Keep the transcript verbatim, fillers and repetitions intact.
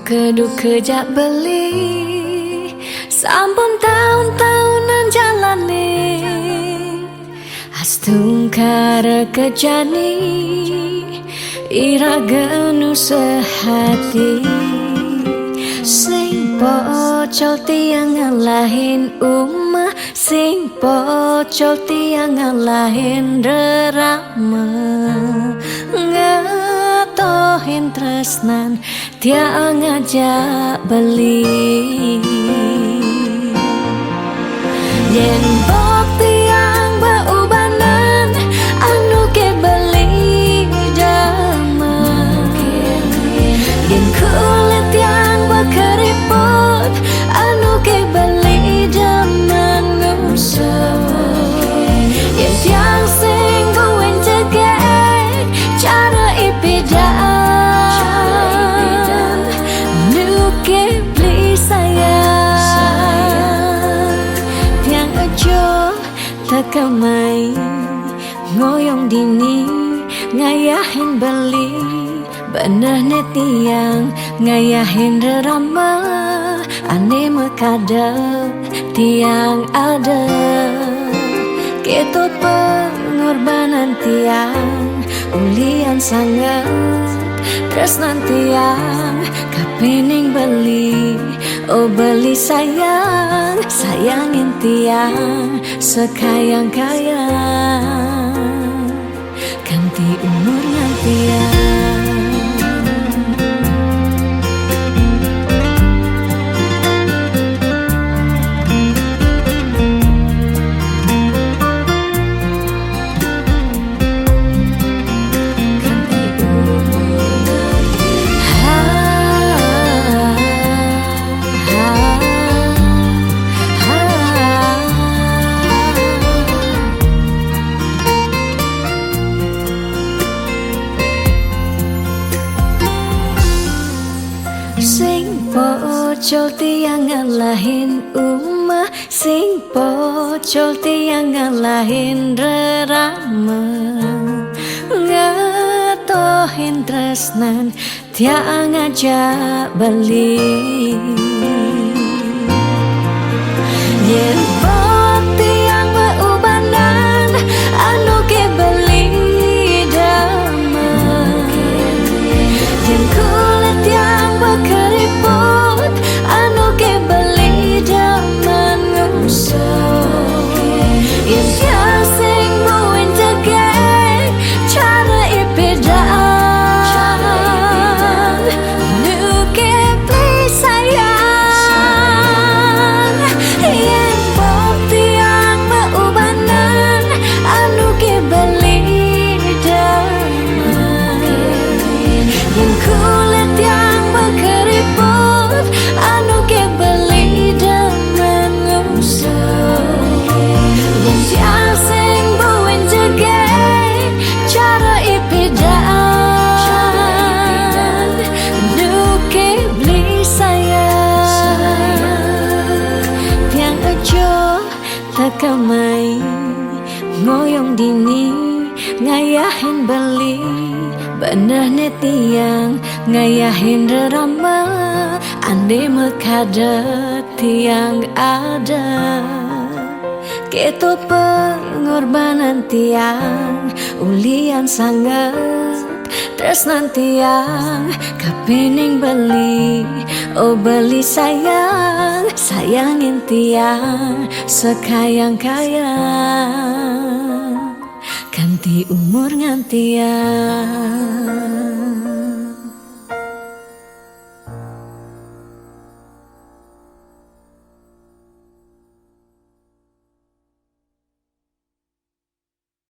Keduke jak beli, sampun taun-taunan jalane. Astungkara kejani, iraga nu sehati. Sing pocol tiang ngalahin umah, sing pocol tiang ngalahin rerama. Ngetohin tresnan tiang ngajak beli. Yen bok tiang beubanan, anu ke beli demen. Yen kulit tiang bekeriput, anu ke beli demen ngusap. Yen tiang sing buin jegek, cara ipidan, nu ke beli sayang. Tiang ejo tekemai, ngoyong dini, ngayahin beli. Beneh ne tiang ngayahin rerama, ane mekada tiang ada. Keto pengorbanan tiang, ulian sanget tresnan tiang, kapining beli, oh beli sayang, sayangin tiang sekayang-kayang. Kanti umur ngantian. Sing pocol tiang ngalahin umah, sing pocol tiang ngalahin rerama. Ngetohin tresnan tiang ngajak beli. Yen bok tiang beubanan, anu ke beli demen. Yen kulit tiang bekeriput, anu ke beli demen ngusap. Yen tiang sing buin jegek, cara ipidan, nu ke beli sayang. Yen bok tiang beubanan, anu ke beli demen. Yen kulit tiang bekeriput, anu ke beli demen ngusap. Yen tiang sing buin jegek, cara ipidan, nu ke beli sayang. Tiang ejo tekemai, ngoyong dini, ngayahin beli. Beneh ne tiang ngayahin rerama, ane mekada tiang ada. Keto pengorbanan tiang, ulian sanget tresnan tiang, kapining beli, oh beli sayang, sayangin tiang sekayang-kayang. Kanti umur ngantian.